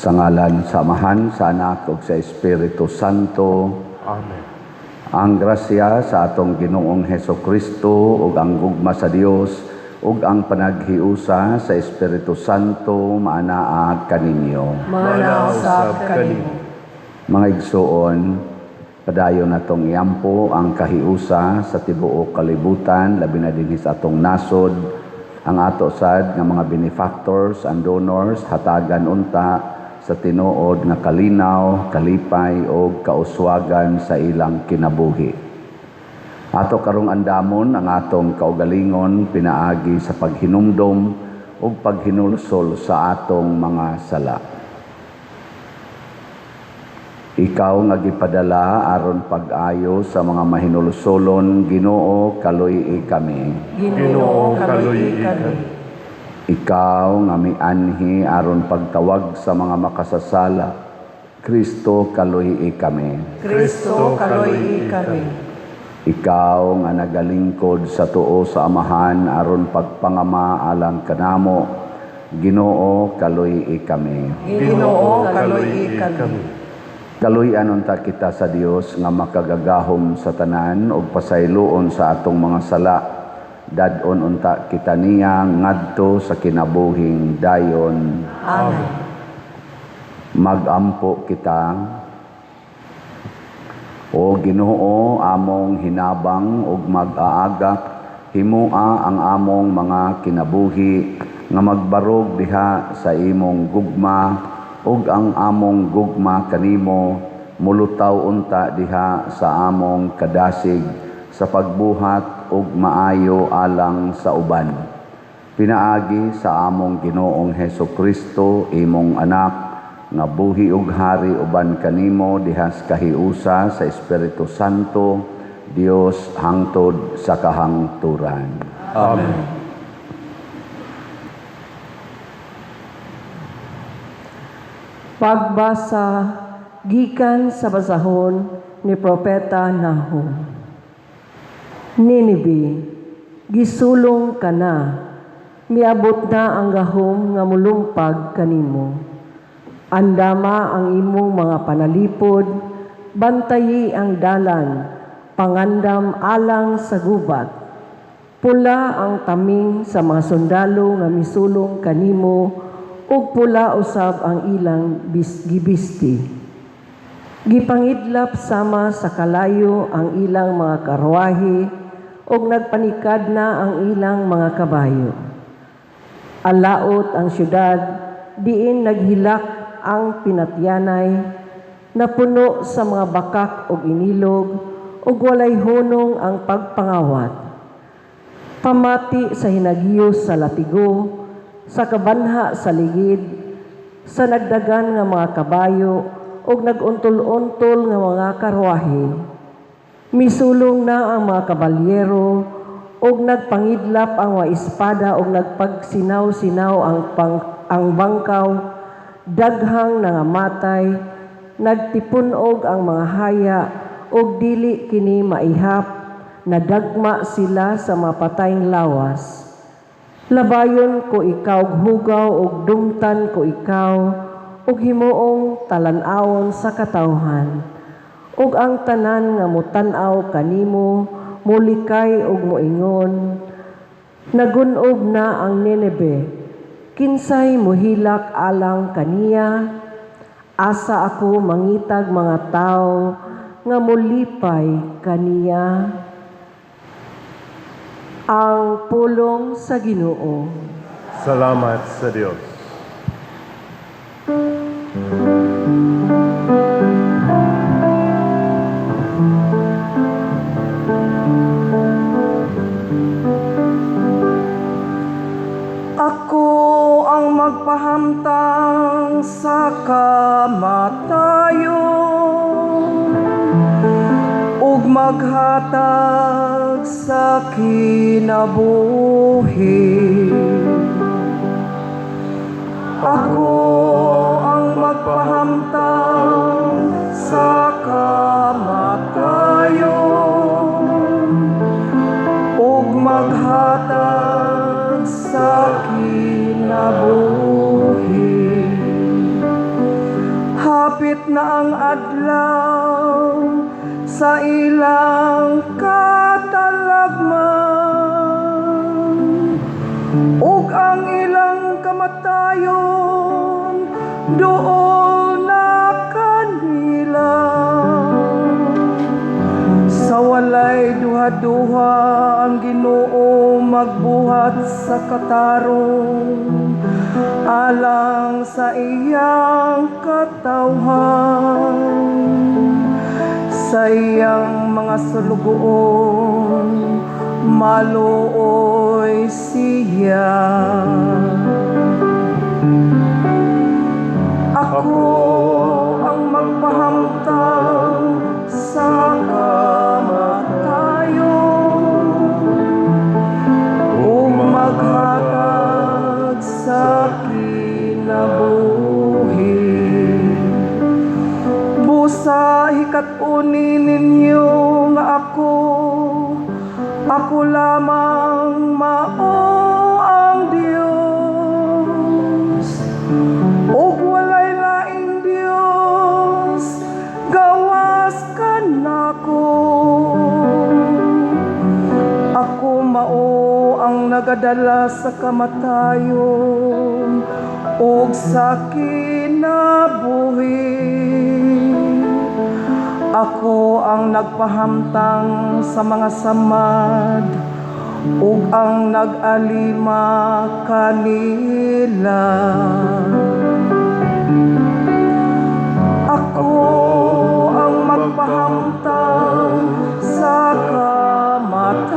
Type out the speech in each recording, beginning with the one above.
Sa ngalan sa Amahan, sa Anak ug sa Espiritu Santo. Amen. Ang grasya sa atong Ginoong Heso Kristo ug ang gugma sa Dios ug ang panaghiusa sa Espiritu Santo maanaa kaninyo. Maanaa usab kanimo. Mga igsuon, padayon natong iampo ang kahiusa sa tibuok kalibutan, labi na dinhi sa atong nasod, ang ato sad nga mga benefactors and donors hatagan unta sa tinuod nga kalinaw, kalipay ug kauswagan sa ilang kinabuhi. Ato karong andamon ang atong kaugalingon pinaagi sa paghinumdom ug paghinulsol sa atong mga sala. Ikaw nga gipadala aron pag-ayo sa mga mahinulsolon, Ginoo, kaluy-i kami. Ginoo, kaluy-i kami. Ikaw nga mianhi aron pagtawag sa mga makasasala, Kristo, kaluy-i kami. Kristo, kaluy-i kami. Ikaw nga nagalingkod sa tuo sa Amahan aron pagpangama alang kanamo, Ginoo, kaluy-i kami. Ginoo, kaluy-i kami. Kaluy-an unta kita sa Dios nga makagagahom sa tanan ug pasayloon sa atong mga sala. Dad-on unta kita niya ngadto sa kinabuhing dayon. Amen. Magampo kita. O Ginoo, among hinabang ug mag-aagak, himua ang among mga kinabuhi nga magbarog diha sa imong gugma ug ang among gugma kanimo mulutaw unta diha sa among kadasig sa pagbuhat og maayo alang sa uban. Pinaagi sa among Ginoong Heso Kristo, imong anak, nga buhi ug hari uban kanimo diha sa kahiusa sa Espiritu Santo, Dios hangtod sa kahangturan. Amen. Pagbasa gikan sa basahon ni Propeta Nahum. Ninibe, gisulong ka na, miabot na ang gahom nga mulumpag kanimo. Andama ang imong mga panalipod, bantayi ang dalan, pangandam alang sa gubat. Pula ang taming sa mga sundalo nga misulong kanimo, ug pula usab ang ilang gibisti. Gipangidlap sama sa kalayo ang ilang mga karwahe, ug nagpanikad na ang ilang mga kabayo. Alaot ang syudad, diin naghilak ang pinatyanay, napuno sa mga bakak ug inilog, ug walay hunong ang pagpangawat. Pamati sa hinagiyos sa latigo, sa kabanha sa ligid, sa nagdagan nga mga kabayo, ug naguntol-untol nga mga karwahe. Misulong na ang mga kabalyero, ug nagpangidlap ang mga espada ug nagpagsinaw-sinaw ang bangkaw, daghang nangamatay, nagtipunog ang mga haya, ug dili kini maihap, nadagma sila sa mapatayng lawas. Labayon ko ikaw hugaw ug dumtan ko ikaw ug himuong talan-awon sa katawhan. Ug ang tanan nga motan-aw kanimo molikay ug moingon, "Nagun-ob na ang Ninebe, kinsay mohilak alang kaniya? Asa ako mangitag mga tawo nga molipay kaniya?" Ang pulong sa Ginoo. Salamat sa Dios. Ako ang magpahamtang sa kamatayon ug maghatag sa kinabuhi. Ako ang magpahamtang sa kamatayon ug maghatag sa kinabuhi. kamatayon duol na kanila. Sa walay duha-duha ang Ginoo magbuhat sa katarong alang sa iyang katawhan, sa iyang mga sulugoon maluoy siya. Ako ang magpahamtang sa kamatayon ug maghatag sa kinabuhi. Busa hikat-uni ninyo nga ako lamang mao ang Dios, ug walay laing Dios gawas kanako. Ako mao ang nagadala sa kamatayon ug sa kinabuhi. Ako ang nagpahamtang sa mga samad ug ang nag-alima kanila. Ako ang magpahamtang sa kamatayon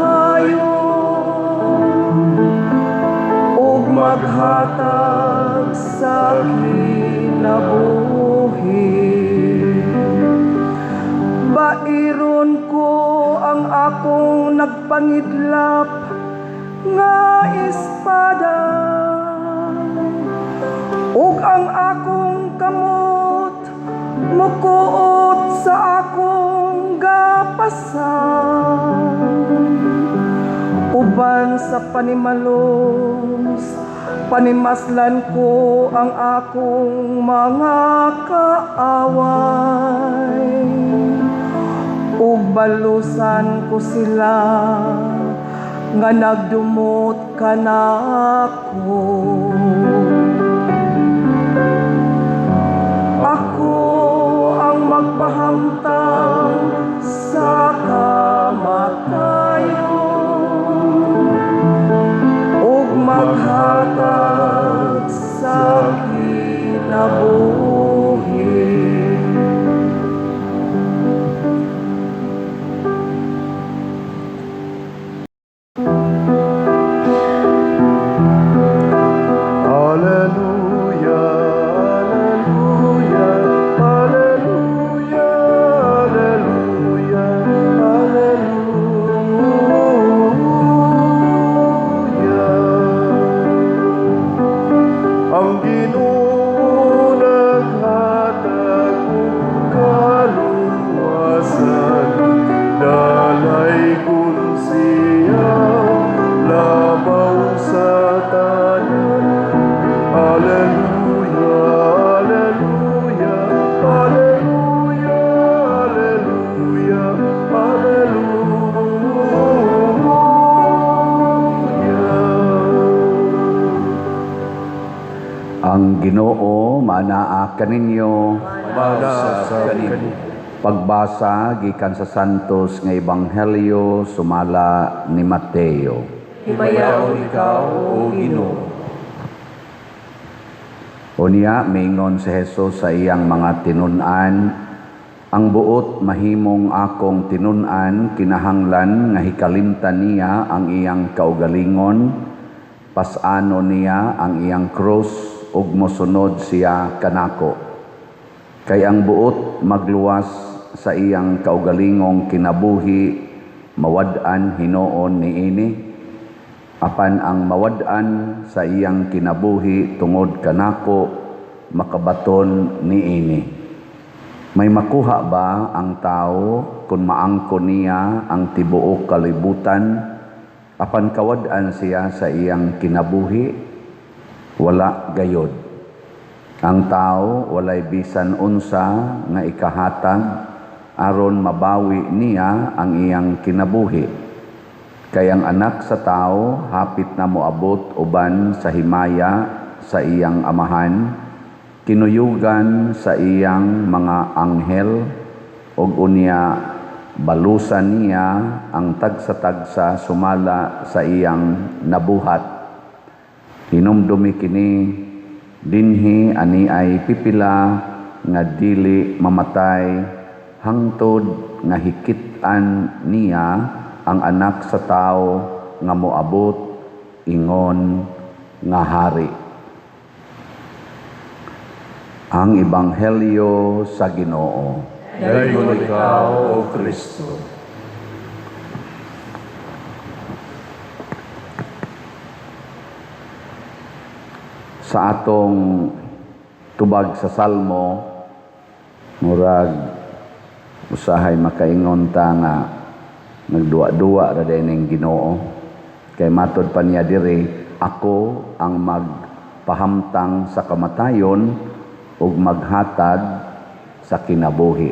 ug maghatag sa kinabuhi. Bairon ko ang akong nagpangidlap nga espada ug ang akong kamot mukuot sa akong gapasan. Uban sa panimalos, panimaslan ko ang akong mga kaaway ug balusan ko sila nga nagdumot kanako. Ako ang magpahamtang sa kamatayon ug maghatag sa kinabuhi. Alleluia, alleluia, alleluia, alleluia, alleluia. Ang Ginoo naghatag og kaluwasan, dalaygon siya labaw sa tanan. Alleluia, alleluia, alleluia, alleluia, alleluia. Ang Ginoo maanaa kaninyo. Mana sa kanimo. Pagbasa gikan sa Santos nga Ebanghelyo sumala ni Mateo. Himayaon ikaw, O Ginoo. Unya miingon si Jesus sa iyang mga tinun-an, ang buot mahimong akong tinun-an kinahanglan nga hikalimtan niya ang iyang kaugalingon, pas-ano niya ang iyang krus ug mosunod siya kanako. Kay ang buot magluwas sa iyang kaugalingong kinabuhi, mawad-an hinuon niini. Apan ang mawad-an sa iyang kinabuhi tungod kanako, makabaton niini. May makuha ba ang tao kung maangko niya ang tibuok kalibutan, apan kawad-an siya sa iyang kinabuhi? Wala gayod. Ang tao walay bisan unsa nga ikahatag aron mabawi niya ang iyang kinabuhi. Kay ang anak sa tao hapit na moabot uban sa himaya sa iyang amahan, kinuyugan sa iyang mga anghel, ug unya balusan niya ang tagsa-tagsa sumala sa iyang nabuhat. Hinumdumi kini, dinhi ani ay pipila nga dili mamatay hangtod nga hikit-an niya ang Anak sa Tawo nga moabot ingon nga hari. Ang Ebanghelyo sa Ginoo. Daygon ikaw, O Kristo. Sa atong tubag sa Salmo, murag usahay makaingon ta nga nagduwa-duwa ra day ning Ginoo. Kay matod pa niya diri, ako ang magpahamtang sa kamatayon ug maghatag sa kinabuhi.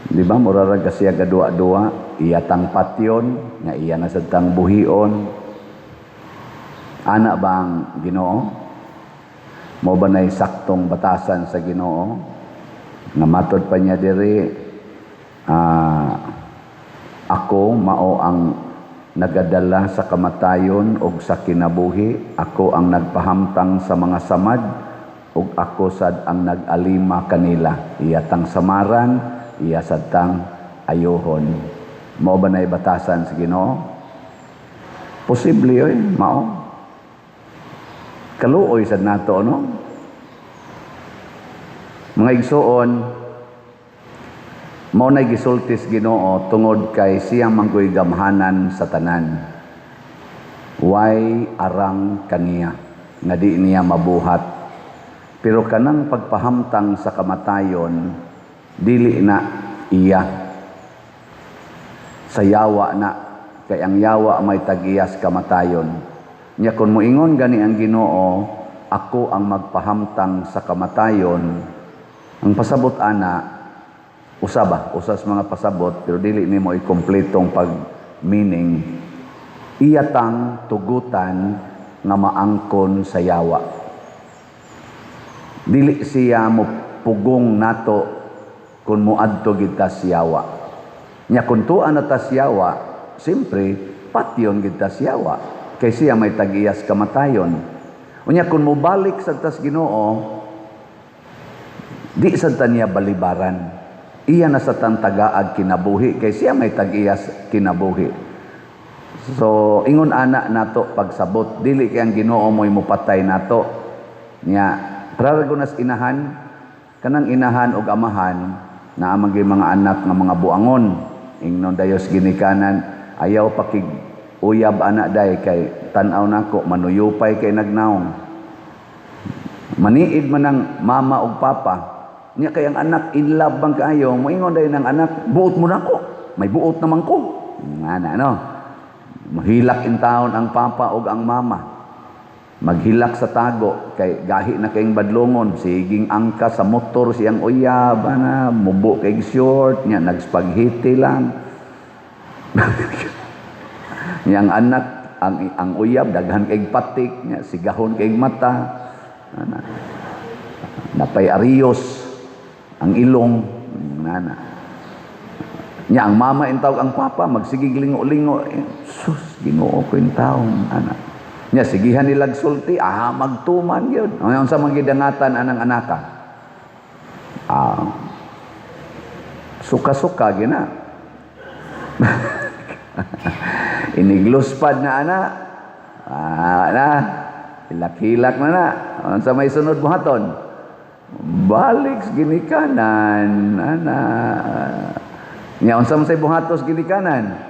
Di ba mura ra ka siya gaduwa-duwa, iya tang patyon nga iya na sad tang buhion. Ana ba ang Ginoo? Mo ba nay saktong batasan sa Ginoo? Nga matod pa niya diri, ako mao ang nagadala sa kamatayon og sa kinabuhi, ako ang nagpahamtang sa mga samad ug ako sad ang nag-alima kanila. Iya tang samaran, iya sad tang ayuhon. Mao ba nay batasan sa Ginoo? Posible oy, mao. Kaluoy sad nato, no? Mga igsuon, mao nay gisulti sa Ginoo tungod kay siya manggoy gamhanan sa tanan. Way arang kaniya nga di niya mabuhat. Pero kanang pagpahamtang sa kamatayon, dili na iya. Sa yawa na, kay ang yawa may tagiyas kamatayon. Nya kun moingon gani ang Ginoo, ako ang magpahamtang sa kamatayon, ang pasabot ana, usa ba? Usas mga pasabot, pero dili nimo ikompletong pag-meaning, iyatang tugutan nga maangkon sa yawa. Dili siya mo pugong nato kung moadto gid ta sa yawa. Nya kung tuan na ta sa yawa, siyempre patyon gid ta sa yawa. Kay siya may tag-iyas kamatayon. Unya kung mobalik sad tas Ginoo, di sad ta niya balibaran. Iya na sa tan tagaag kinabuhi kay siya may tag-iyas kinabuhi. So ingon ana nato pagsabot, dili kay ang Ginoo mo'y mopatay nato. Nya praragonas inahan, kanang inahan og amahan naa man gyud mga anak nga mga buangon. Ingnon dayos ginikanan, ayaw pakig uyab ana day kay tan-aw nako manuyupay kay nagnaong. Maniid man ang mama og papa. Nya kay ang anak in love bang kaayo, moingon dayon ang anak, buot mo nako, may buot naman ko. Ngana no. Mahilak in taon ang papa og ang mama. Maghilak sa tago kay gahi na kayong badlongon, siging angka sa motor siyang uyab ana, mubo kay short nya nagspaghetti lang. Nya ang anak ang uyab daghan kay patik nya sigahon kay mata ana. Napay ariyos ang ilong nana. Nya ang mama intawag ang papa magsigig lingo-lingo, sus Ginoo ko intawon ana. Nya sigihan nilag sulti, magtuman gyud. Unsa man gidangatan anang anaka? Suka-suka gina. Inigluspad na ana. Na. Hilak-hilak na na. Unsa may sunod buhaton? Balik sa ginikanan ana. Nya unsa man say buhatos ginikanan?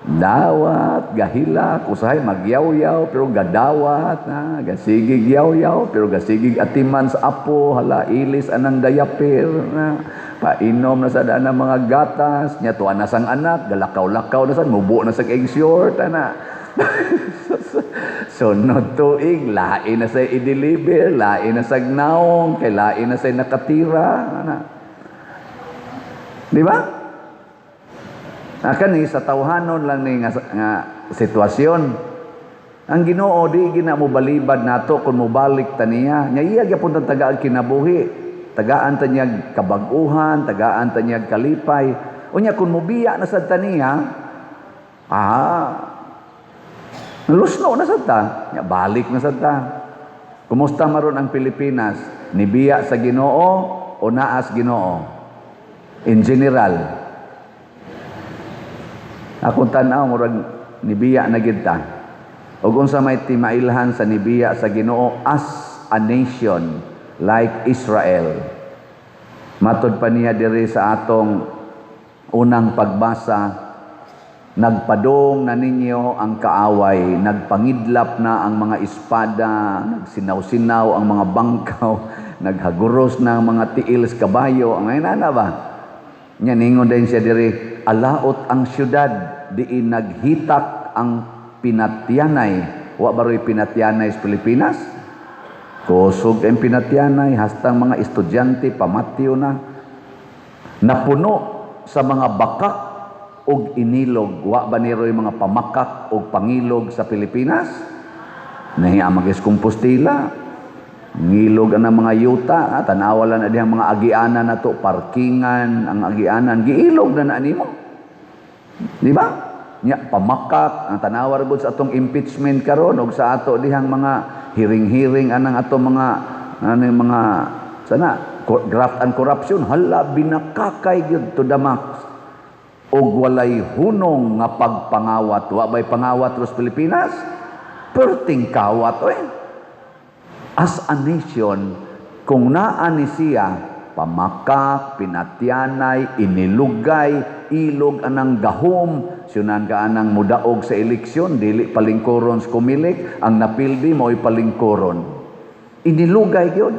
Dawat, gahilak, usahay magyaw-yaw pero gadawat na, gasigig yaw-yaw pero gasigig atiman sa apo, hala ilis anang diaper na, painom na sa daan ng mga gatas, nya tuwa na sang anak, galakaw-lakaw na san, mubo na sa egg short ana. Sunod tuig, lain na sa i-deliver, lain na sa naong, kay lain na sa nakatira ana. Di ba? Kani sa tawhanon lang ni nga sitwasyon. Ang Ginoo di gina mo balibad nato kung mobalik ta niya. Nya iya gyapon tang tagaan kinabuhi. Tagaan ta niya kabag-uhan, tagaan ta niya kalipay. Unya kung mobiya na sad ta niya, lusno na sad ta. Nya balik na sad ta. Kumusta maron ang Pilipinas? Nibiya sa Ginoo o naas Ginoo? In general. Akong tan-aw, murag nibiya na gid ta. Ug unsa may timailhan sa nibiya sa Ginoo as a nation like Israel? Matod pa niya diri sa atong unang pagbasa, nagpadong na ninyo ang kaaway, nagpangidlap na ang mga espada, nagsinaw-sinaw ang mga bangkaw, naghaguros na ang mga tiil sa kabayo. Ang ngayon na ba? Nya ningon din siya diri, alaot ang syudad, diin naghitak ang pinatyanay. Wa baroy pinatyanay sa Pilipinas? Kusog ang pinatyanay, hastang mga estudyante pamatyo na. Napuno sa mga bakak og inilog. Wa ba niroy mga pamakak og pangilog sa Pilipinas? Nahiya magis Compostela. Ngilog ang mga yuta, tanawa lang na dihang mga agianan na to, parkingan, ang agianan, giilog na na nimo. Di ba? Nya pamakak, ang tanawa ra gud sa atong impeachment karon og sa ato dihang mga hearing-hearing anang atong mga ano yung mga sana graft and corruption, hala, binakakay gyud to the max. Og walay hunong nga pagpangawat. Wa bay pangawat ros Pilipinas? Perting kawat oy. As a nation, kung naa ni siya, pamakak, pinatyanay, inilugay, ilog anang gahom, syunan ka anang mudaog sa eleksyon, dili palingkuron sa Comelec, ang napildi mo'y palingkuron. Inilugay yun,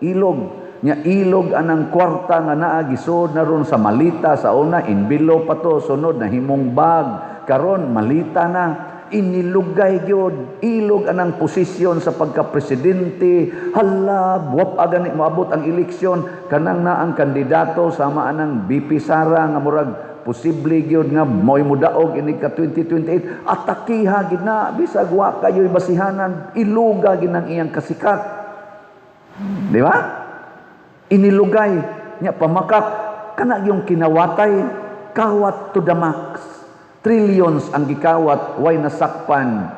ilog. Nya ilog anang kwarta nga naa gisod na ron sa malita sa una, envelope pa to, sunod na himong bag, karon malita na. Inilugay gyud, ilog anang posisyon sa pagka-presidente. Hala, buwap agani moabot ang eleksyon, kanang na ang kandidato sama anang VP Sara nga murag posible gyud nga mo'y mudaog inig ka 2028, atakiha gid na bisag wa kayo'y basihanan, iluga gid ang iyang kasikat, di ba? Inilugay nya, pamakak kana yung kinawatay, kawat to the max. Trillions ang gikawat, way nasakpan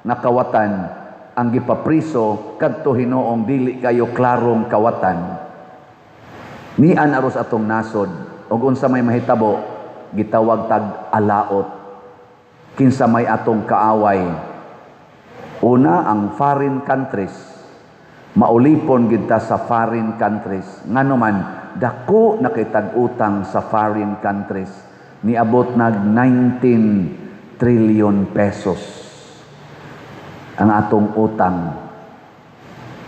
na kawatan. Ang gipapriso kadto hinuong dili kayo klarong kawatan. Nian aros atong nasod. Ug unsa may mahitabo, gitawag tag alaot. Kinsa may atong kaaway? Una, ang foreign countries. Maulipon gid ta sa foreign countries. Ngano man, dako na kay tag-utang sa foreign countries. Niabot nag 19 trillion pesos ang atong utang.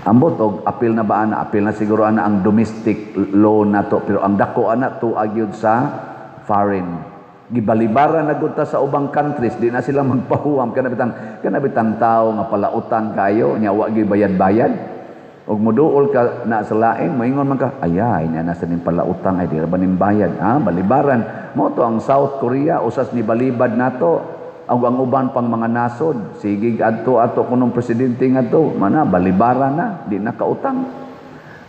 Ambot og apil na ba ana? Apil na siguro ana ang domestic loan nato, pero ang dako ana tuag yun sa foreign. Gibalibaran na gud ta sa ubang countries, di na sila magpahuwam. Kana bitang tao nga palautang kayo nya wa gyud bayad-bayad. Og muduol ka na sa lain, moingon man ka, "Ayay, na nasa ning palautang ay di ra ba ning bayad?" Ah, balibaran. Mo to ang South Korea, usas ni balibad nato. Ang uban pang mga nasod, sige adto ato kunong presidente ngadto, mana balibaran na, di na kautang.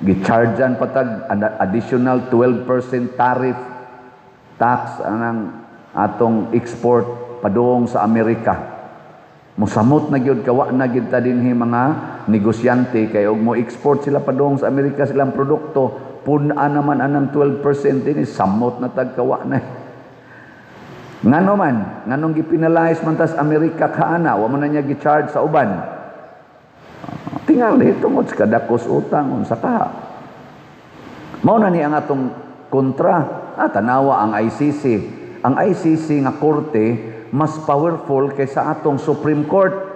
Gichargean patag additional 12% tariff tax anang atong export padung sa Amerika. Musamot na gyud kawa na gyud ta dinhi mga negosyante kay og mo export sila padung sa Amerika silang produkto, pun-a naman anang 12% dinhi, samot na tag kawa na. Ngano man, nganong gipinalize man tas Amerika kaana, wa man na niya gi-charge sa uban? Tingali tungod sa kadakos utang, unsa ka. Mao na ni ang atong kontra. Ah, tanawa ang ICC. Ang ICC nga korte mas powerful kaysa atong Supreme Court.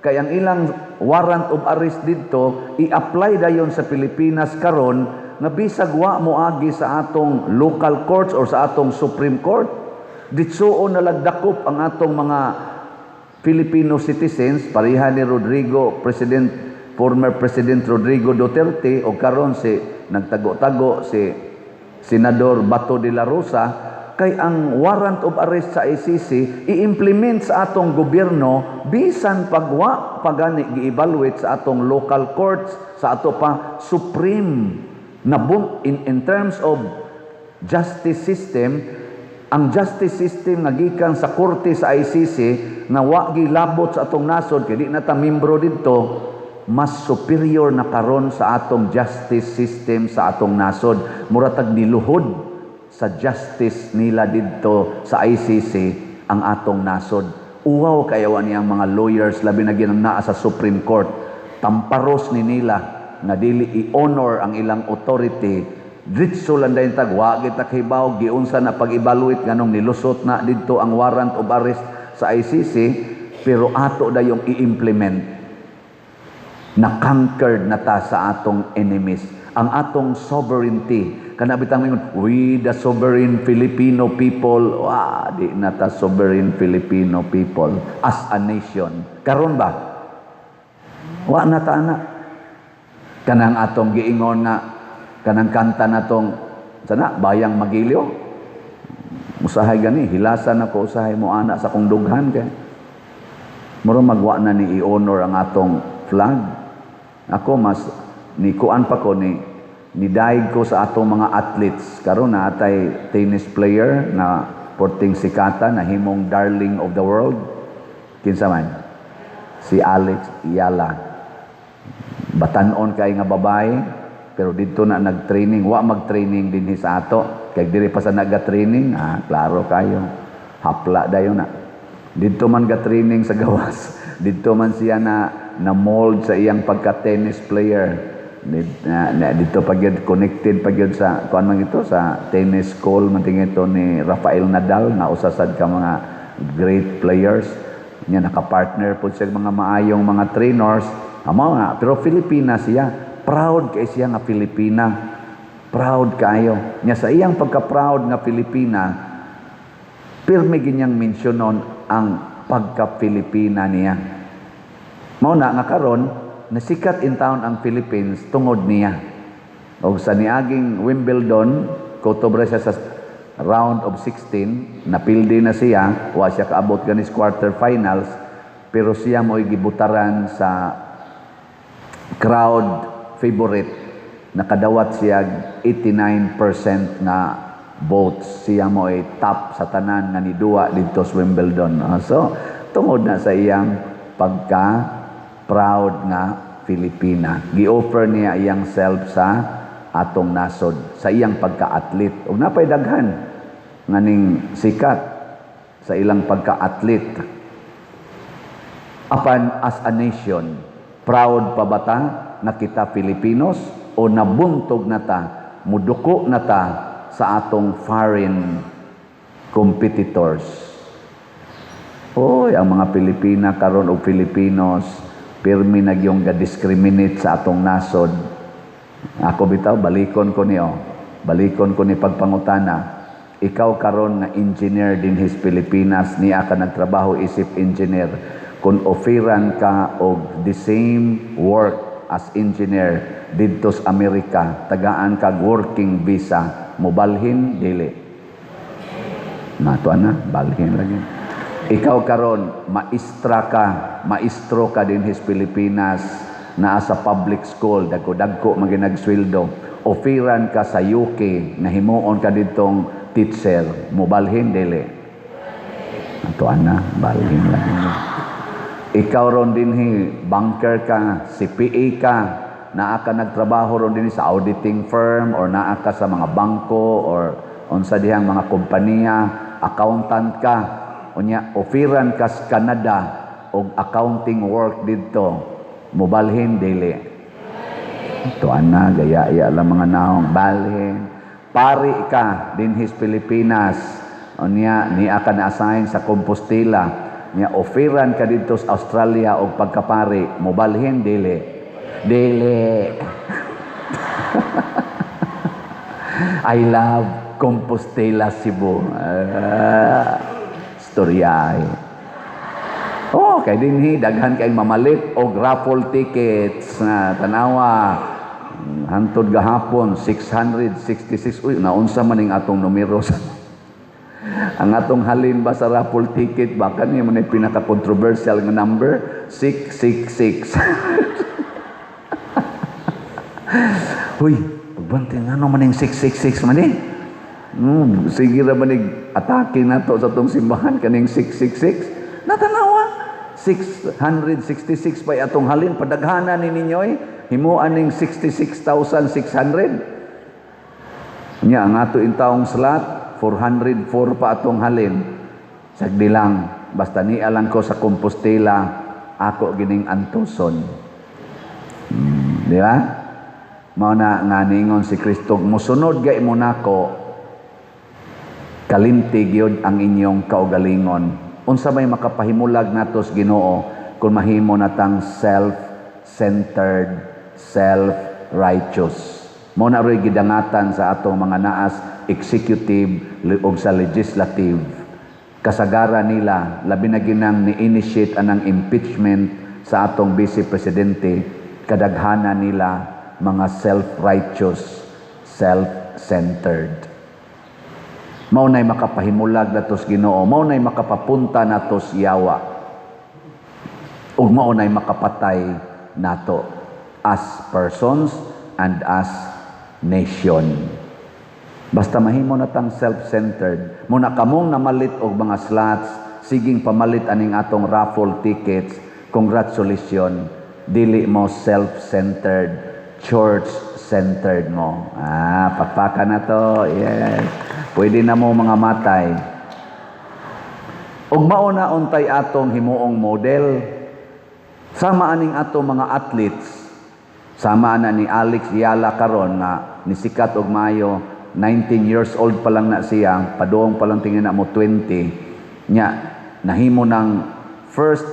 Kay ang ilang warrant of arrest didto i-apply dayon sa Pilipinas karon nga bisag wa moagi sa atong local courts or sa atong Supreme Court. Ditsuon na lagdakop ang atong mga Filipino citizens, pareha ni Rodrigo President former President Rodrigo Duterte o karon si nagtago-tago si Senador Bato de la Rosa. Kay ang warrant of arrest sa ICC i-implement sa atong gobyerno bisan pagwa pagani gi-evaluate sa atong local courts, sa ato pa supreme na in terms of justice system. Ang justice system nga gikan sa korte sa ICC na wa gilabot sa atong nasod kay di na ta membro didto, mas superior na karon sa atong justice system sa atong nasod. Mura tag niluhod sa justice nila didto sa ICC ang atong nasod. Uwaw kayaw niyang mga lawyers, labi na ginang naa sa Supreme Court. Tamparos ni nila nga dili i-honor ang ilang authority. Diretso lang dayon tag wa kita kahibaw giunsa na pag-evaluate, nganong nilusot na didto ang warrant of arrest sa ICC, pero ato dayong i-implement. Na conquered na ta sa atong enemies. Ang atong sovereignty, kana bitang mingon, "We the sovereign Filipino people." Wa, di na ta sovereign Filipino people as a nation. Karon ba? Wa na ta ana. Kanang atong giingon nga kanang kanta natong sana Bayang Magiliw. Usahay gani hilasan ako, usahay mo ana sa kong dughan kay mura magwa na ni i-honor ang atong flag. Ako mas ni kuan pa ko ni daig ko sa atong mga athletes karon na atay tennis player na porting sikata na himong darling of the world. Kinsa man si Alex Eala? Batanon kay nga babae, pero didto na nag-training. Wa mag-training dinhi sa ato kay diri pa sa naga-training, ah, klaro kayo, hapla dayon na. Didto man ga-training sa gawas, didto man siya na na mold sa iyang pagka-tennis player. Dito pa gyud connected pa gyud sa kuan man ito, sa tennis school man ito ni Rafael Nadal na usa sad ka mga great players niya. Naka-partner pud siya mga maayong mga trainers amo nga, pero Filipina siya. Proud kay siya nga Filipina, proud kayo niya sa iyang pagka-proud nga Filipina. Pirmi ginyang mensyonon ang pagka-Filipina niya. Mao na nga karon nasikat in town ang Philippines tungod niya. Og sa niaging Wimbledon, kutob ra siya sa round of 16, napildi na siya, wa siya kaabot ganis quarterfinals, pero siya mo'y gibutaran sa crowd favorite. Nakadawat siya 89% nga votes. Siya mo ay top sa tanan nga niduwa didto sa Wimbledon. Ah, so, tungod na sa iyang pagka proud nga Filipina. Gi-offer niya iyang self sa atong nasod sa iyang pagka-athlete. Ug napay daghan nga ning sikat sa ilang pagka-athlete. Apan as a nation, proud pa ba ta na kita Filipinos o nabuntog na ta, muduko na ta sa atong foreign competitors? Oy, ang mga Pilipina karon og Filipinos, pirmi nagyong ga-discriminate sa atong nasod. Ako bitaw, balikon ko niyo. Balikon ko ni pagpangutana. Ikaw karon nga engineer dinhi sa Pilipinas, niya ka nagtrabaho isip engineer. Kung offeran ka og the same work as engineer didto sa Amerika, tagaan kag working visa, mobalhin dili? Nato na, balhin lagi. Ikaw karon maestra ka, maestro ka dinhi sa Pilipinas, naa sa public school, dagko-dagko man ginagsweldo. Offeran ka sa UK na himuon ka ditong teacher, mobalhin dili? Ato ana, balhin lagi. Ikaw ron dinhi, banker ka, CPA ka, naa ka nagtrabaho ron dinhi sa auditing firm or naa ka sa mga bangko or unsa dihang mga kompanya, accountant ka. Unya offeran ka sa Canada og accounting work didto, mobalhin dili? Ito ana, gaya-ya lang mga naong, balhin. Pari ka dinhi sa Pilipinas. Unya niya ka na-assign sa Compostela. Nya offeran ka didto sa Australia og pagkapari, mobalhin dili? Dili. I love Compostela, Cebu. Ah, storya. Oh, kay dinhi daghan kay mamalit og raffle tickets na tanawa. Hantod gahapon 666. Uy, naunsa man ning atong numero sa Ang atong halin ba sa raffle ticket ba, kani man ay pinaka-controversial nga number, 666. Huy, pagbantay, ngano man yung 666 man eh? Sige ra man atake nato sa atong simbahan kaning 666. Natanawa. 666 pa atong halin, padaghana ni ninyo eh. Himuan ning 66,600. Nya ang ato intawong slot, 404 pa atong halin. Sagdi lang, basta niya lang ko sa Compostela, ako gining antuson. Di ba? Mao na nga ningon si Kristo, "Musunod gay mo nako, kalimti gyud ang inyong kaugalingon." Unsa may makapahimulag natos Ginoo kung mahimo natang self-centered, self-righteous? Mao na ro'y gidangatan sa atong mga naas executive ug sa legislative. Kasagara nila, labi na ginang ni-initiate anang impeachment sa atong vice presidente, kadaghana nila mga self-righteous, self-centered. Mao na'y makapahimulag natos Ginoo, mao na'y makapapunta natos yawa. Ug mao na'y makapatay nato as persons and as nation. Basta mahimo na tang self-centered. Muna kamong namalit og mga slots, siging pamalit aning atong raffle tickets, congratulations, dili mo self-centered, church-centered mo. Ah, pakpaka na to. Yes. Pwede na mo mga matay. Ug mao na untay atong himuong model. Sama aning atong mga athletes. Sama na ni Alex Eala karon nga nisikat og maayo, 19 years old pa lang na siya, padung pa lang tingin na mo 20 nya, nahimo ng first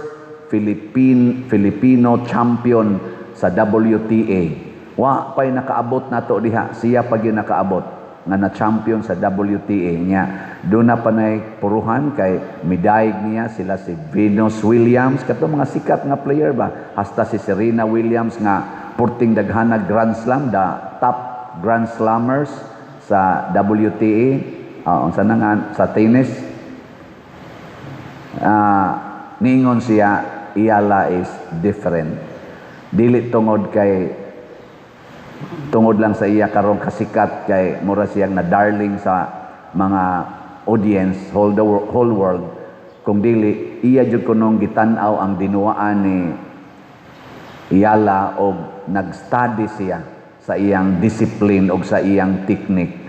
Philippine Filipino champion sa WTA. Wa pay nakaabot nato diha, siya pa gyud nakaabot nga na champion sa WTA niya. Doon na panay puruhan kay midayeg niya sila si Venus Williams, kato mga sikat nga player ba, hasta si Serena Williams nga purting daghana Grand Slam, the top Grand Slammers sa WTA, unsa na nga sa tennis. Ningon siya, Eala is different. Dili tungod kay tungod lang sa iya karong kasikat, kay mura siyang na darling sa mga audience whole world, kung dili iya jud kunong gitan-aw ang dinuaan ni Eala og nag-study siya sa iyang discipline og sa iyang technique.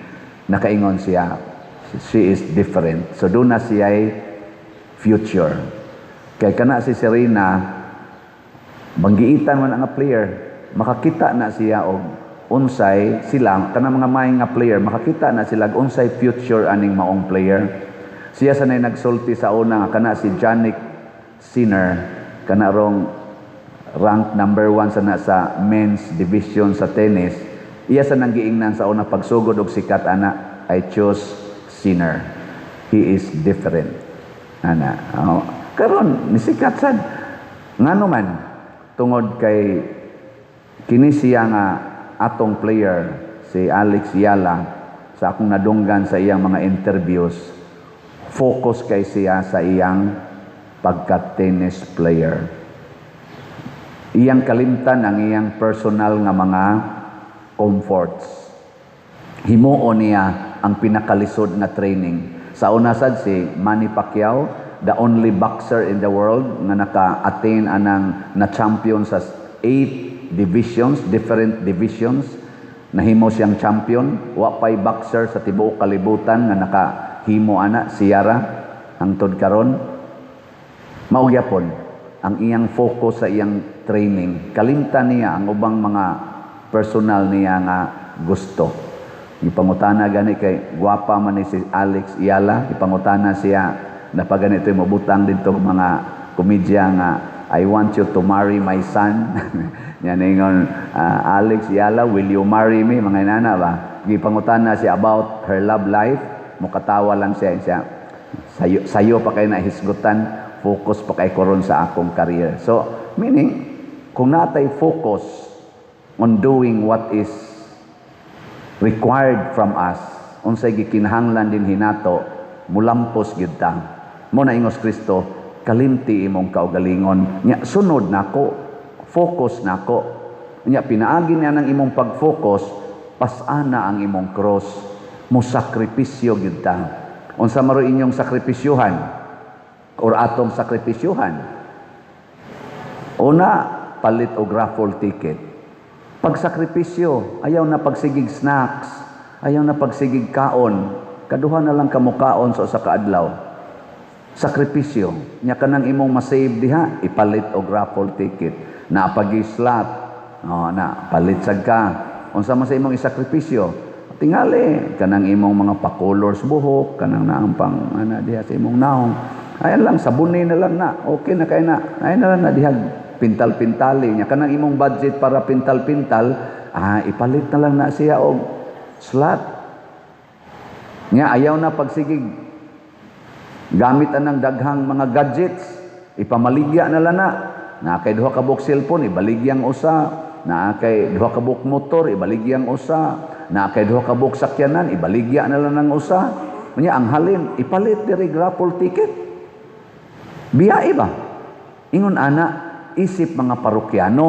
Nakaingon siya, she is different. So doon na siya future. Kay kana si Serena, banggiitan man ang player, makakita na siya og unsay sila kana mga may nga player, makakita na sila og unsay future aning maong player. Siya sanay nagsulti sa una nga kana si Jannik Sinner, kana rong rank number 1 sa na sa men's division sa tennis. Iya sa nang giingnan sa una pagsugod og sikat ana, "I choose Sinner. He is different." Ana, oh. Karon nisikat sad. Ngano man? Tungod kay kini siya nga atong player, si Alex Eala, sa akong nadunggan sa iyang mga interviews, focus kay siya sa iyang pagka-tennis player. Iyang kalimtan ang iyang personal nga mga comforts. Himuon niya ang pinakalisod nga training. Sa una sad si Manny Pacquiao, the only boxer in the world nga naka-attain anang na champion sa eight divisions, different divisions. Nahimo siyang champion. Wa pay boxer sa tibuok kalibutan nga nakahimo ana, siyara hangtod karon. Mao gyapon ang iyang focus sa iyang training. Kalimtan niya ang ubang mga personal niya nga gusto. Ipangutana gani kay gwapa man ni si Alex Eala, ipangutana siya na pag ganito mabutang dito mga komedya nga "I want you to marry my son." Yan ingon, "Alex Eala, will you marry me?" Mga inana ba? Gipangutana siya about her love life, mukatawa lang siya siya. Sayo, sayo pa kay na hisgutan, focus pa kay koron sa akong career. So, meaning, kung natay focus on doing what is required from us, unsay gikinahanglan din hinato, Mulampos gyud ta. Mao na ingos Kristo, kalimti imong kaugalingon. Nya sunod nako, focus nako. Nya pinaagi niya ng imong pag-focus, pas-ana ang imong cross. Mo sakripisyo gyud ta. Unsa maro inyong sakripisyuhan or atong sakripisyuhan? Una, palit og raffle ticket. Pagsakripisyo, ayaw na pagsigig snacks, ayaw na pagsigig kaon, kaduha na lang kamukaon sa usa ka adlaw. Sakripisyo, nya kanang imong masave diha, ipalit og raffle ticket. Naa pa slot, oh, na palit sad ka. Unsa man sa imong isakripisyo? Tingali kanang imong mga pa-colors buhok, kanang naang pang ana diha sa imong naong. Ayan lang, sabuni na lang na. Okay na kay na. Ayan na lang na diha pintal-pintali nya kanang imong budget para pintal-pintal, ipalit na lang na siya og slot. Nya ayaw na pagsigig gamit anang daghang mga gadgets, ipamaligya na lang na. Naa kay duha ka buok cellphone, ibaligyang usa. Naa kay duha ka buok motor, ibaligyang usa. Naa kay duha ka buok sakyanan, ibaligya na lang ng usa. Nya ang halin, ipalit diri raffle ticket. Biyae ba? Ingon ana, isip mga parokyano.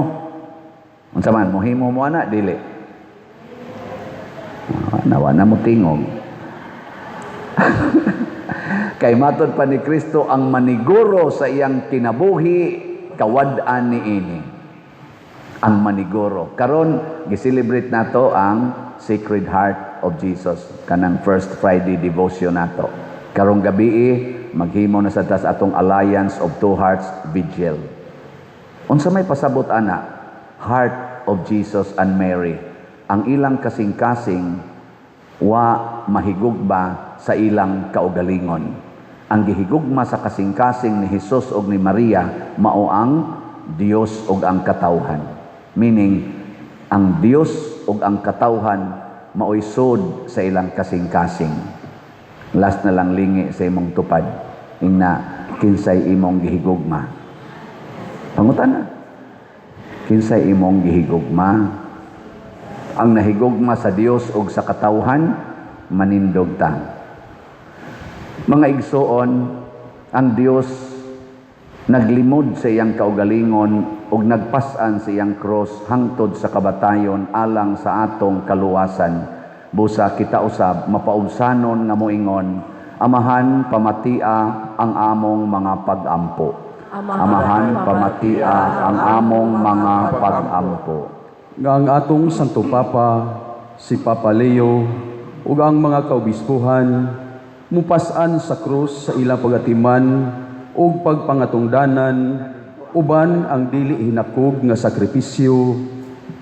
Unsa man mohimo mo ana, dili? Ah, nawa na mo tingog. Kay matod pa ni Kristo, ang maniguro sa iyang kinabuhi, kawad-an niini. Ang maniguro. Karon gi-celebrate nato ang Sacred Heart of Jesus kanang First Friday devotion nato. Karong gabi maghimo na sa tas atong Alliance of Two Hearts Vigil. Unsa may pasabot ana? Heart of Jesus and Mary. Ang ilang kasing-kasing wa mahigugma sa ilang kaugalingon. Ang gihigugma sa kasing-kasing ni Jesus ug ni Maria mao ang Dios ug ang katawhan. Meaning, ang Dios ug ang katawhan maoy sud sa ilang kasing-kasing. Last na lang, lingi sa imong tupad. Ingna, kinsay imong gihigugma? Pangutana. Kinsay imong gihigugma? Ang nahigugma sa Dios ug sa katawhan, manindog ta. Mga igsoon, ang Dios naglimod sa iyang kaugalingon ug nagpas-an sa iyang cross hangtod sa kabatayon alang sa atong kaluwasan. Busa kita usab mapaubsanon nga moingon, "Amahan, pamatia ang among mga pag-ampo." Amahan, pamatia ang among mga pag-ampo. Nga ang atong Santo Papa, si Papa Leo, ug ang mga kaobispuhan, mupas-an sa krus sa ilang pagatiman ug pagpangatungdanan uban ang dili hinakog nga sakripisyo,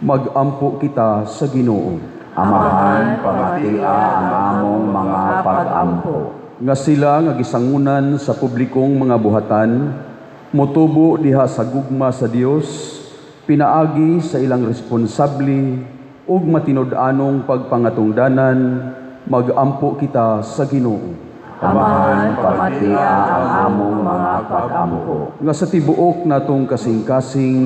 magampo kita sa Ginoo. Amahan, pamatia ang among mga pag-ampo. Nga sila nga gisangunan sa publikong mga buhatan motubo diha sa gugma sa Dios pinaagi sa ilang responsable ug matinud-anong pagpangatungdanan, magampo kita sa Ginoo. Amahan, pamatia ang among mga pag-ampo. Nga sa tibuok natong kasing-kasing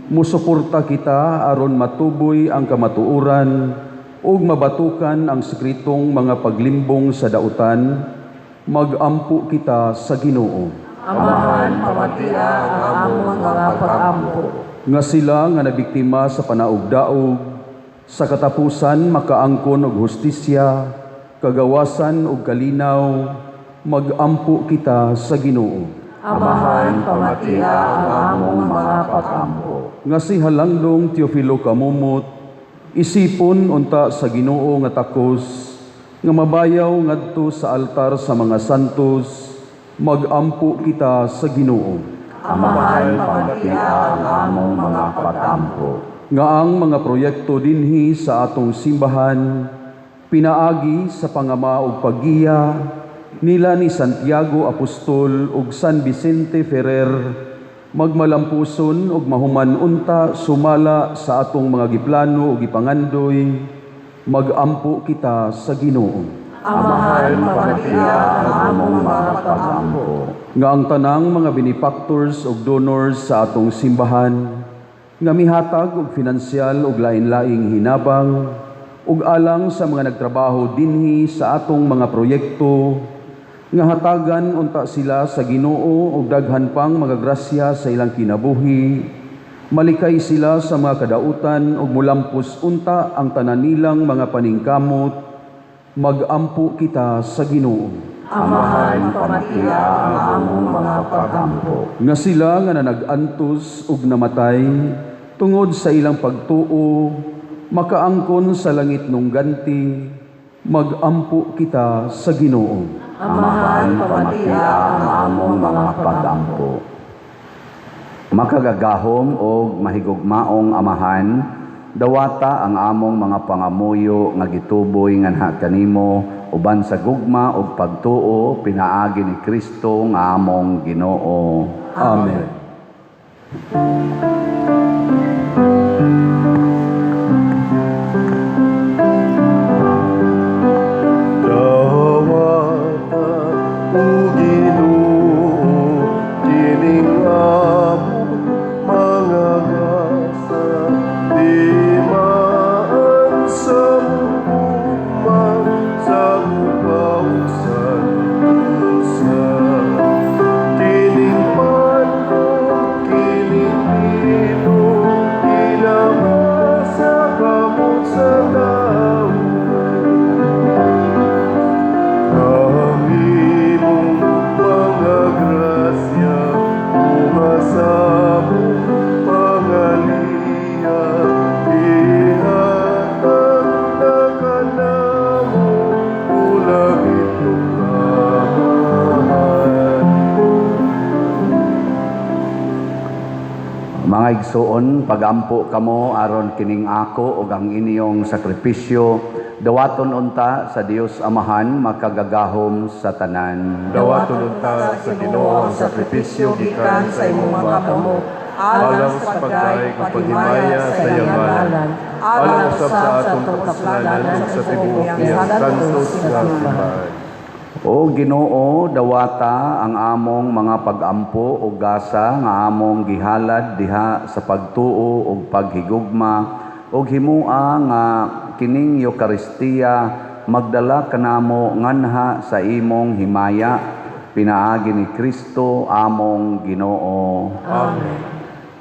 musuporta kita aron matuboy ang kamatuoran ug mabatukan ang sekretong mga paglimbong sa dautan, magampo kita sa Ginoo. Amahan, pamatia ang among mga pag-ampo. Nga sila nga nabiktima sa panaugdaog sa katapusan makaangkon og hustisya, kagawasan ug kalinaw, magampo kita sa Ginoo. Amahan, pamatia ang among mga pag-ampo. Nga si Halangdong Teofilo Camomot isipon unta sa Ginoo nga takos nga mabayaw ngadto sa altar sa mga santos, magampo kita sa Ginoo. Amahan, pamatia ang among mga pag-ampo. Nga ang mga proyekto dinhi sa atong simbahan pinaagi sa pangama ug paggiya nila ni Santiago Apostol ug San Vicente Ferrer magmalampuson ug mahuman unta sumala sa atong mga giplano ug gipangandoy, magampo kita sa Ginoo. Amahan, pamatia ang among mga pag-ampo. Nga ang tanang mga benefactors ug donors sa atong simbahan nga mihatag og finansyal ug lain-laing hinabang ug alang sa mga nagtrabaho dinhi sa atong mga proyekto. Nga hatagan unta sila sa Ginoo og daghan pang mga grasya sa ilang kinabuhi, malikay sila sa mga kadautan ug mulampos unta ang tanan nilang mga paningkamot, magampo kita sa Ginoo. Amahan, pamatia ang among mga pagampo. Nga sila nga nanag-antos ug namatay tungod sa ilang pagtuo, makaangkon sa langit nung ganti, magampo kita sa Ginoo. Amahan, pamatia ang among mga pagampo. Makagagahom og mahigugmaong Amahan, dawata ang among mga pangamuyo nga gituboy nganha kanimo uban sa gugma ug pagtuo pinaagi ni Kristo nga among Ginoo. Amen. Dawata o Ginoo kining among mga gasa timaan sa gugma sa ug santusa kining pan kining bino ilabas sa kamot sa tawo. Ang imong mga grasya, bunga sa among pangaliya, ihatag na kanamo, ulagit ug kamahal. Mga igsoon, pagampo kamo aron kining ako ug ang inyong sakripisyo dawaton unta sa Dios Amahan makagagahom sa tanan. Dawaton unta sa Ginoo ang sakripisyo gikan sa imong mga kamot, alang sa pagdayeg ug paghimaya sa iyang ngalan, alang usab sa atong kapuslanan ug sa tibuok niyang santos nga simbahan. O Ginoo, dawata ang among mga pagampo ug gasa nga among gihalad diha sa pagtuo ug paghigugma ug himua nga kining Eukaristiya magdala kanamo nganha sa imong himaya pinaagi ni Kristo among Ginoo. Amen.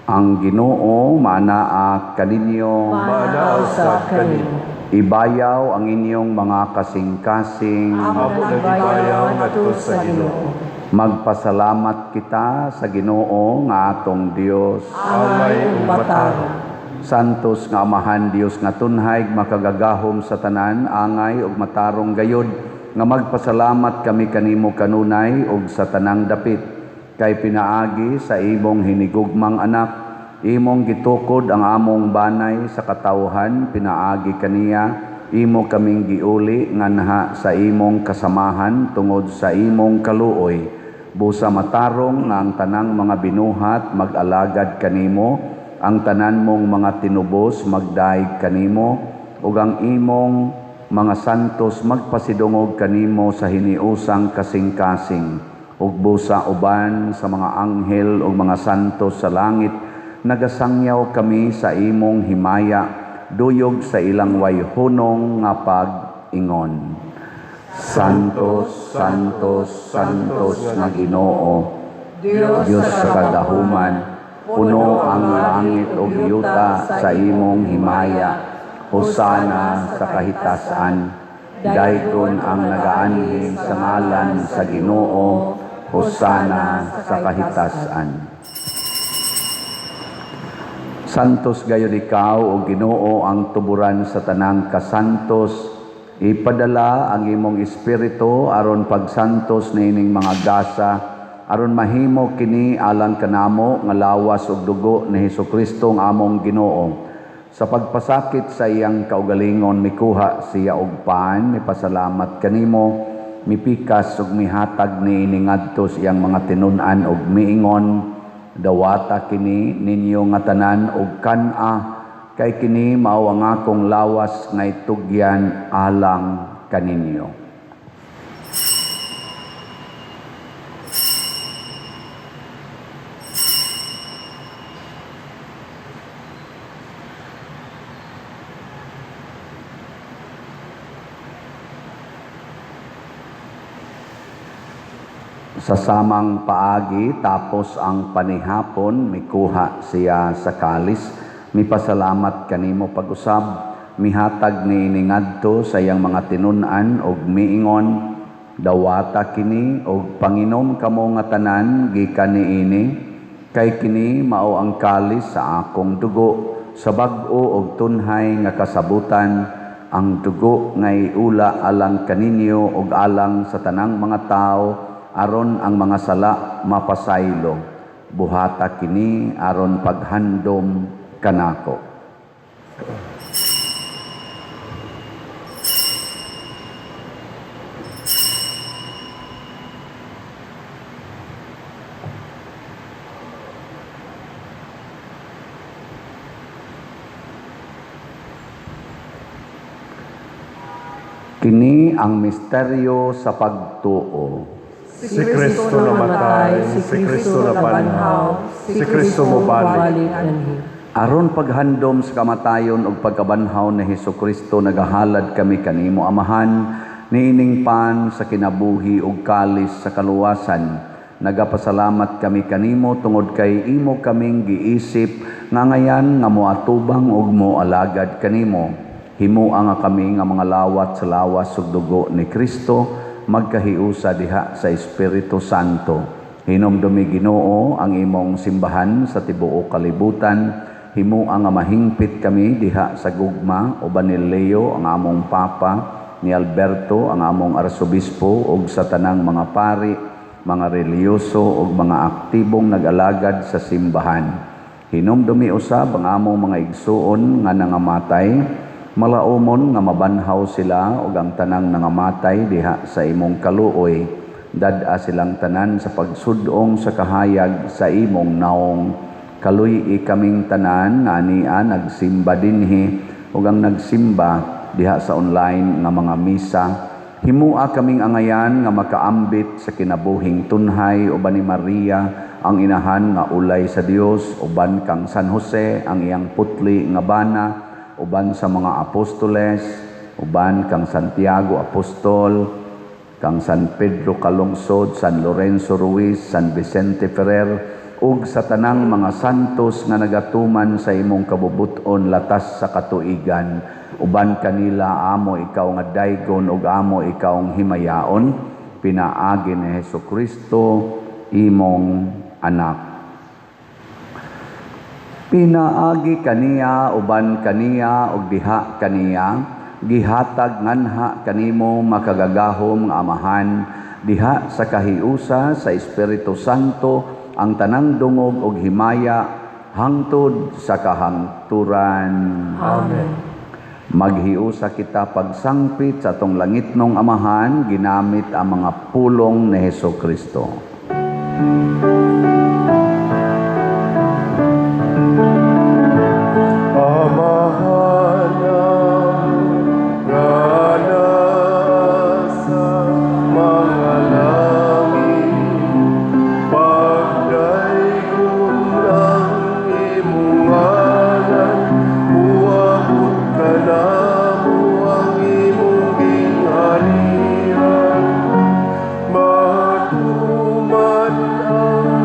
Ang Ginoo maanaa kaninyo. Maanaa usab kanimo. Ibayaw ang inyong mga kasing-kasing. Amo nang gibayaw ngadto sa Ginoo. Magpasalamat kita sa Ginoo nga atong Dios. Angay ug matarong. Santos nga Amahan Dios nga tunhay makagagahom sa tanan, angay ug matarong gayod nga magpasalamat kami kanimo kanunay ug sa tanang dapit kay pinaagi sa imong hinigugmang anak imong gitukod ang among banay sa katawhan, pinaagi kaniya imo kaming giuli nganha sa imong kasamahan tungod sa imong kaluoy. Busa matarong nga ang tanang mga binuhat mag-alagad kanimo, ang tanan mong mga tinubos magdaig kanimo, ug ang imong mga santos magpasidungog kanimo sa hiniusang kasing-kasing. Ug busa uban sa mga anghel ug mga santos sa langit nagasangyaw kami sa imong himaya duyog sa ilang wayhunong nga pag-ingon. Santos, Santos, Santos nga Ginoo, Dios sa kagahuman, puno ang langit ug yuta sa imong himaya. Hosana sa kahitasan. Daygon ang nagaanhi sa ngalan sa Ginoo. Hosana sa kahitasan. Santos gayon ikaw o Ginoo ang tuburan sa tanang kasantos. Ipadala ang imong espiritu aron pagsantos niining mga gasa, aron mahimo kini alang kanamo nga lawas ug dugo ni Hesukristo ang among Ginoo. Sa pagpasakit sa iyang kaugalingon mikuha siya og pan, mipasalamat kanimo, mipikas ug mihatag niini ngadto sa iyang mga tinun-an ug miingon: "Dawata kini ninyo nga tanan ug kan-a, kay kini mao ang akong lawas nga itugyan alang kaninyo." Sa samang paagi, tapos ang panihapon, mikuha siya sa kalis, mipasalamat kanimo pag-usab, mihatag niini ngadto sa iyang mga tinun-an og miingon, "Dawata kini og panginom kamo nga tanan gikan niini, kay kini mao ang kalis sa akong dugo sa bag-o og tunhay nga kasabutan, ang dugo nga iula alang kaninyo ug alang sa tanang mga tawo aron ang mga sala mapasaylo. Buhata kini aron paghandom kanako." Kini ang misteryo sa pagtuo. Si Kristo namatay, si Kristo nabanhaw, si Kristo mobalik. Anhi. Aron paghandom sa kamatayon ug pagkabanhaw ni Hesukristo, nagahalad kami kanimo, Amahan, niining pan sa kinabuhi ug kalis sa kaluwasan. Nagapasalamat kami kanimo tungod kay imo kaming giisip nga ngayan nga moatubang ug moalagad kanimo. Himoa nga kami nga mga lawat sa lawas ug dugo ni Kristo magkahiusa diha sa Espiritu Santo. Hinumdumi, Ginoo, ang imong simbahan sa tibuok kalibutan. Himoa nga mahingpit kami diha sa gugma uban ni Leo ang among Papa, ni Alberto ang among Arsobispo ug sa tanang mga pari, mga relihiyoso ug mga aktibong nag-alagad sa simbahan. Hinumdumi usab ang among mga igsuon nga nangamatay, malaumon nga mabanhaw sila ug ang tanang nangamatay diha sa imong kaluoy. Dad-a silang tanan sa pagsud-ong sa kahayag sa imong naong. Kaluy-i kaming tanan nga ania nagsimba dinhi ug ang nagsimba diha sa online nga mga misa. Himua kaming angayan nga makaambit sa kinabuhing tunhay uban ni Maria ang inahan nga ulay sa Dios, uban kang San Jose ang iyang putli nga bana, uban sa mga apostoles, uban kang Santiago Apostol, kang San Pedro Calungsod, San Lorenzo Ruiz, San Vicente Ferrer, ug sa tanang mga santos nga nagatuman sa imong kabubuton latas sa katuigan. Uban kanila amo ikaw nga daygon ug amo ikaw ang himayaon, pinaagi ni Hesukristo imong anak. Pinaagi kaniya, uban kaniya, ug diha kaniya, gihatag nganha kanimo makagagahom nga Amahan diha sa kahiusa sa Espiritu Santo ang tanang dungog ug himaya hangtod sa kahangturan. Amen. Maghiusa kita pagsangpit sa atong langitnong Amahan ginamit ang mga pulong ni Hesukristo. Amahan nga nasa mga langit, pagdaygon ang imong ngalan, muabot kanamo ang imong gingharian, matuman ang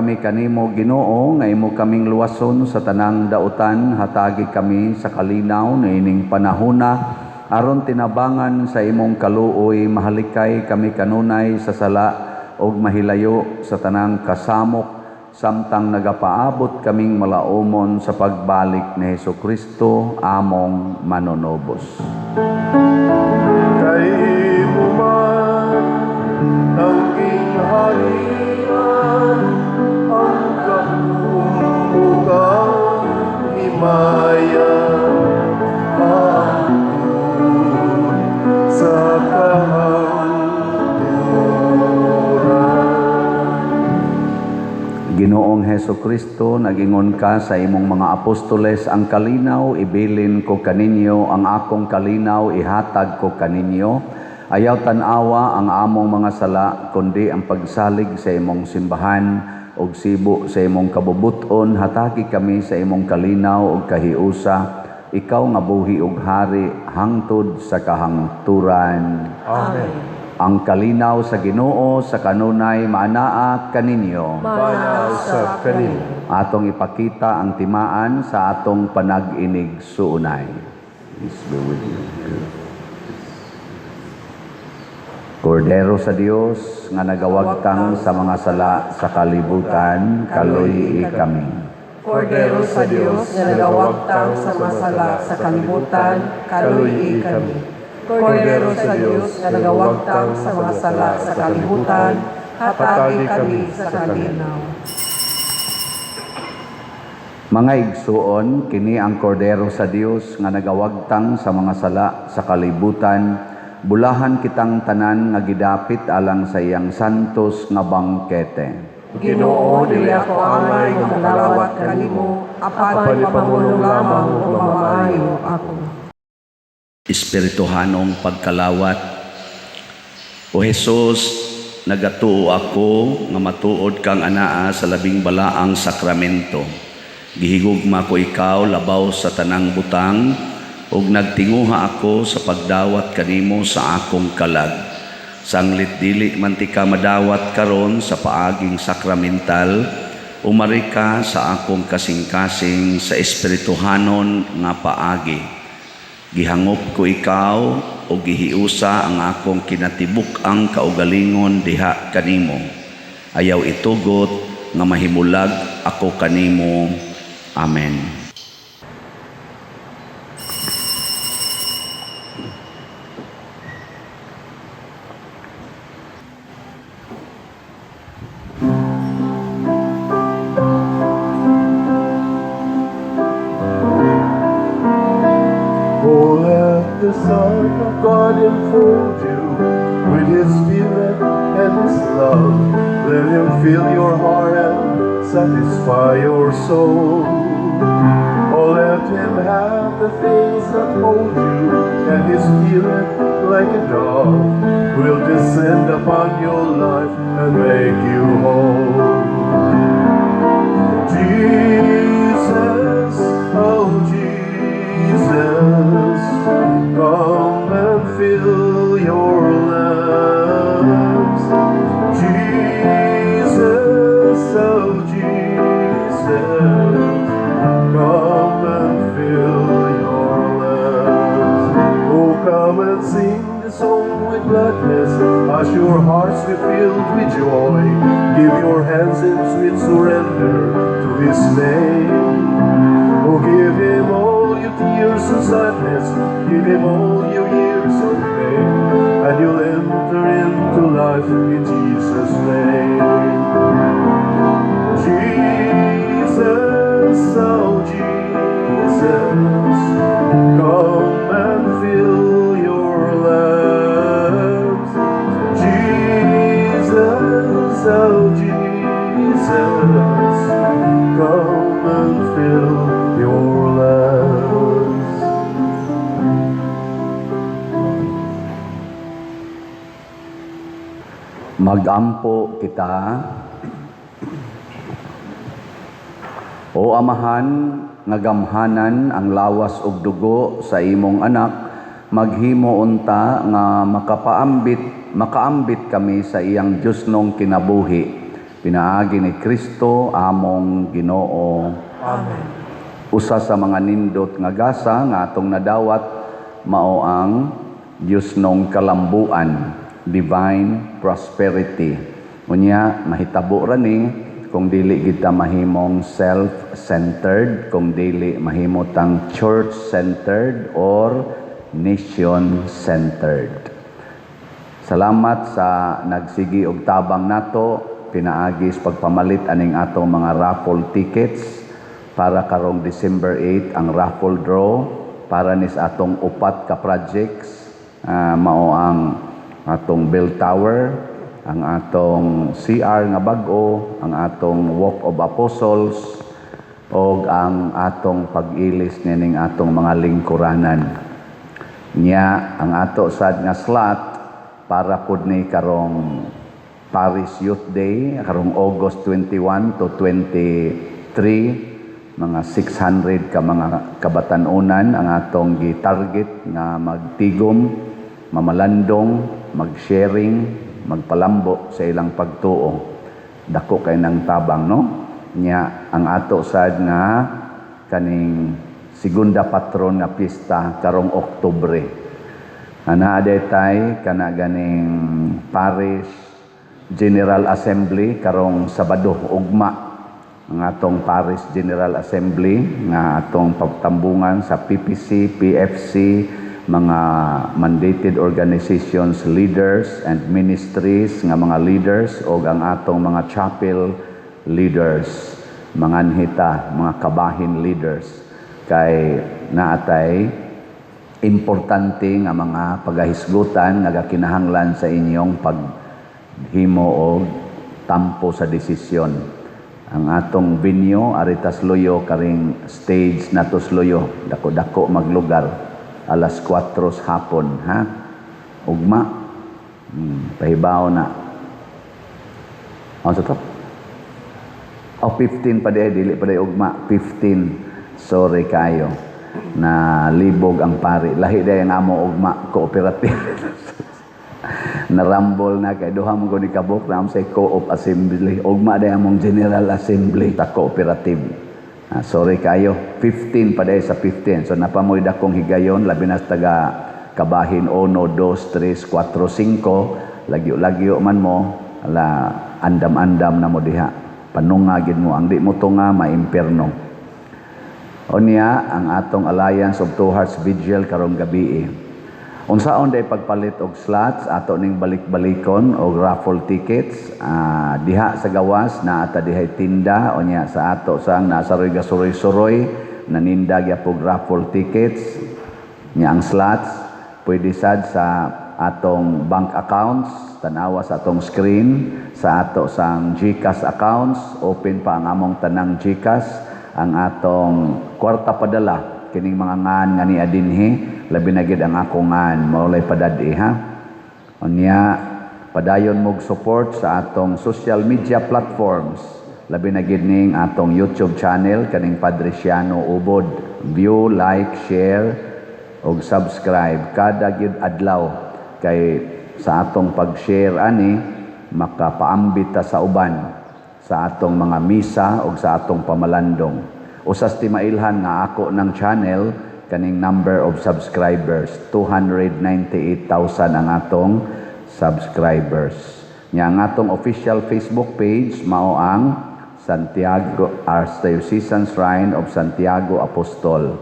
kami kanimo, Ginoo, nga imo kaming luwason sa tanang dautan, hatagi kami sa kalinaw niining panahona aron tinabangan sa imong kaluoy mahalikay kami kanunay sa sala ug mahilayo sa tanang kasamok samtang nagapaabot kaming malaumon sa pagbalik ni Hesukristo among manunubos. Kay imo man ang gingharian, ang gahom ug ang himaya, hangtod sa kahangturan. Ginoong Hesukristo, nagingon ka sa imong mga apostoles, "Ang kalinaw ibilin ko kaninyo, ang akong kalinaw ihatag ko kaninyo." Ayaw tan-awa ang among mga sala, kundi ang pagsalig sa imong simbahan ug sibo sa imong kabubuton, hatagi kami sa imong kalinaw ug kahiusa, ikaw nga buhi ug hari hangtod sa kahangturan. Amen. Ang kalinaw sa Ginoo sa kanunay maanaa kaninyo. Maanaa usab kanimo. Atong ipakita ang timaan sa atong panag-inigsuonay. Peace be with you. Kordero sa Dios nga nagawagtang sa mga sala sa kalibutan, kaluy-i kami. Kordero sa Dios nga nagawagtang sa mga sala sa kalibutan, kaluy-i kami. Kordero sa Dios nga nagawagtang sa mga sala sa kalibutan, hatagi kami sa kalinaw. Mga igsuon, kini ang Kordero sa Dios nga nagawagtang sa mga sala sa kalibutan. Bulahan kitang tanan nga gidapit alang sa iyang santos nga bangkete. Ginoo, dili ako angay nga mokalawat kanimo, apan Apan ipamulong lamang ug mamaayo ako. Espirituhanong pagkalawat. O Jesus, nagatuo ako nga matuod kang anaa sa labing balaang sakramento. Gihigugma ko ikaw labaw sa tanang butang ug nagtinguha ako sa pagdawat kanimo sa akong kalag. Sanglit dili man tika madawat karon sa paaging sakramental, umari ka sa akong kasing-kasing sa espirituhanon nga paagi. Gihangop ko ikaw o gihiusa ang akong kinatibuk-ang kaugalingon diha kanimo. Ayaw itugot nga mahimulag ako kanimo. Amen. Oh, let the Son of God enfold you with His Spirit and His love. Let Him fill your heart and satisfy your soul. Oh, let Him have the things that hold you, and His Spirit, like a dove, will descend upon your life and make you whole. Jesus, oh Jesus, come and fill your lamps. Jesus, oh Jesus, come and fill your lamps. Oh, come and sing the song with gladness as your hearts be filled with joy. Give your hands in sweet surrender to His name. Oh, give Him all your tears and sadness, give Him all your years of pain, and you'll enter into life in Jesus' name. Jesus, oh Jesus, come and fill your lamps. Jesus, oh Jesus, come and fill your lamps. Magampo kita. O Amahan, nga gamhanan ang lawas ug dugo sa imong anak, maghimo unta nga makapaambit, makaambit kami sa iyang Diyosnong kinabuhi. Pinaagi ni Kristo among Ginoo. Amen. Usa sa mga nindot nga gasa nga atong nadawat mao ang Diyosnong kalambuan, divine prosperity. Unya mahitabo ra ni kung dili kita mahimong self-centered, kung dili mahimo tang church-centered or nation-centered. Salamat sa nagsigi og tabang nato pinaagi sa pagpamalit aning atong mga raffle tickets para karong December 8 ang raffle draw para nis atong upat ka projects, mao ang atong bell tower, ang atong CR nga bag-o, ang atong Walk of Apostles ug ang atong pag-ilis nining atong mga lingkuranan. Nya ang ato sad nga slot para pud ni karong Parish Youth Day karong August 21 to 23, mga 600 ka mga kabatan-onan ang atong gi-target nga magtigom, mamalandong, mag-sharing, magpalambo sa ilang pagtuo. Dako kay nang tabang, no? Nya ang ato sad nga kaning segunda patron nga pista karong Oktubre. Ana tay kana ganing Parish General Assembly karong Sabado, ugma, ang atong Parish General Assembly nga atong pagtambungan sa PPC, PFC, mga mandated organizations leaders and ministries nga mga leaders o ang atong mga chapel leaders, mga anhita, mga kabahin leaders, kay naatay importante nga mga pagahisgutan nga kinahanglan sa inyong paghimo og tampo sa desisyon. Ang atong venue ari tas Luyo, karing stage na Luyo, dako-dako maglugar, alas 4 sa hapon, ha, ugma. Pahibaw na. Ano sa to? Oh, 15 pa di, dili pa di ugma, 15. Sorry kayo. Na libog ang pari. Lahi day ang amo ugma cooperative. Narambol na kay duha mo ni kabuk na sa co-op assembly. Ugma day among general assembly sa cooperative. Ah, sorry kayo. 15 pa day sa 15. So napamoy dakong higayon, labi na sa taga kabahin 1, 2, 3, 4, 5. Lagyo-lagyo man mo, ala, andam-andam na mo diha. Panunga gid mo, ang di mo tunga maimpierno. Unya ang atong Alliance of Two Hearts Vigil karong gabi. Unsaon day pagpalit og slots, ato ning balik-balikon og raffle tickets, diha sa gawas na ata dihay tinda. Unya sa ato sang nasa roy gasuroy-suroy naninda gyapog raffle tickets. Nya ang slots pwede sad sa atong bank accounts, tanawa sa atong screen, sa ato sang GCash accounts, open pa ang among tanang GCash, ang atong kwarta padala kining mga ngan nga niya dinhi, labi na gid ang akong ngan, maulay padad-i, ha. Unya padayon mog support sa atong social media platforms, labi na gid ning atong YouTube channel kaning Padre Siano Ubod. View, like, share ug subscribe kada gyud adlaw, kay sa atong pag-share ani makapaambit ta sa uban sa atong mga misa ug sa atong pamalandong. Usas ti mailhan nga ako ng channel kaning number of subscribers, 298,000 ang atong subscribers. Nya ang atong official Facebook page mao ang Santiago Archdiocesan Shrine of Santiago Apostol.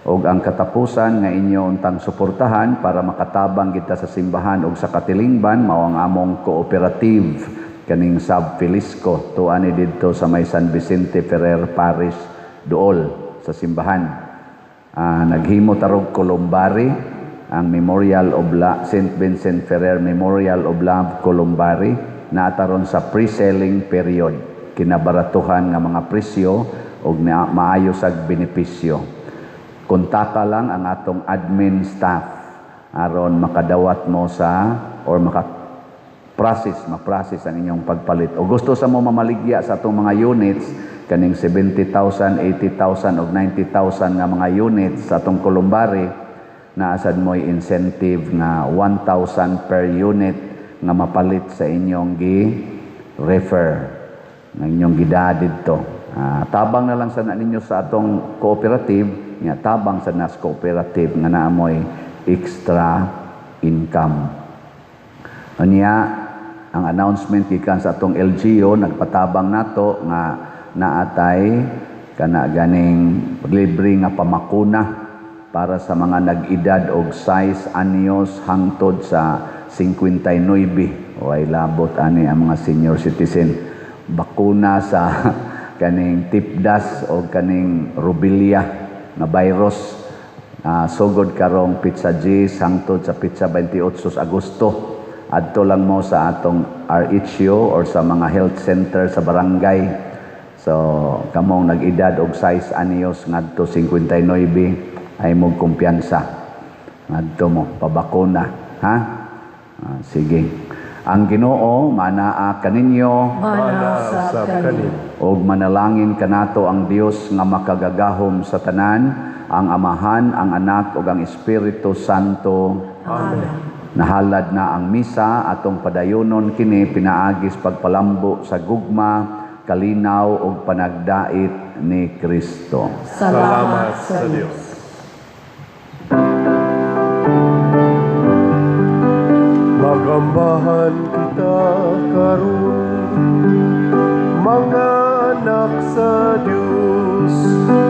Og ang katapusan nga inyo untang suportahan para makatabang kita sa simbahan ug sa katilingban mao ang among cooperative kaning Sub Felisco, tuan ni didto sa may San Vicente Ferrer Parish duol sa simbahan. Naghimo tarog columbary, ang Memorial of St. Vincent Ferrer Memorial of Love Columbary, naataron sa pre-selling period, kinabaratuhan nga mga presyo ug maayo sag benepisyo. Kontaka lang ang atong admin staff aron makadawat mo sa or maka process, ma-process ang inyong pagpalit. O gusto sa mo mamaligya sa atong mga units kaning 70,000, 80,000 og 90,000 nga mga units sa atong columbary, naasad mo'y incentive nga 1,000 per unit nga mapalit sa inyong gi-refer. Nga inyong gidaa didto. Tabang na lang sana ninyo sa atong cooperative, nga tabang sa nas cooperative nga naamoy extra income. Unya, ang announcement gikan sa atong LGU, nagpatabang nato nga naatay kana ganing libre nga pamakuna para sa mga nag-edad og 6 anyos hangtod sa 59. O ay labot ani ang mga senior citizen. Bakuna sa kaning tipdas o kaning rubella nga virus. Sugod karong petsa 10 hangtod sa petsa 28 sa Agosto. Adto lang mo sa atong RHU or sa mga health center sa barangay. So, kamong nag-edad og 6 anyos ngadto 59 ay mo kumpiyansa. Ngadto mo pabakuna, ha? Sige. Ang Ginoo manaa kaninyo. Mana Sa sa kanimo. Og manalangin kanato ang Dios nga makagagahom sa tanan, ang Amahan, ang Anak ug ang Espiritu Santo. Amen. Nahalad na ang misa, atong padayonon kini pinaagis pagpalambo sa gugma, kalinaw ug panagdait ni Kristo. Salamat sa Dios. Magambahan kita karon, mga anak sa Dios,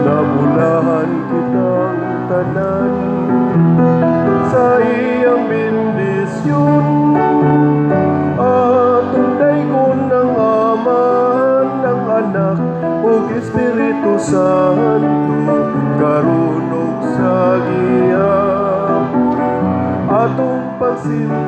nabulahan kitang tanan sa iyang bendisyon. Atong daygon ang Amahan, ang Anak ug Espiritu Santo, karon ug sa gihapon atong pagsimba.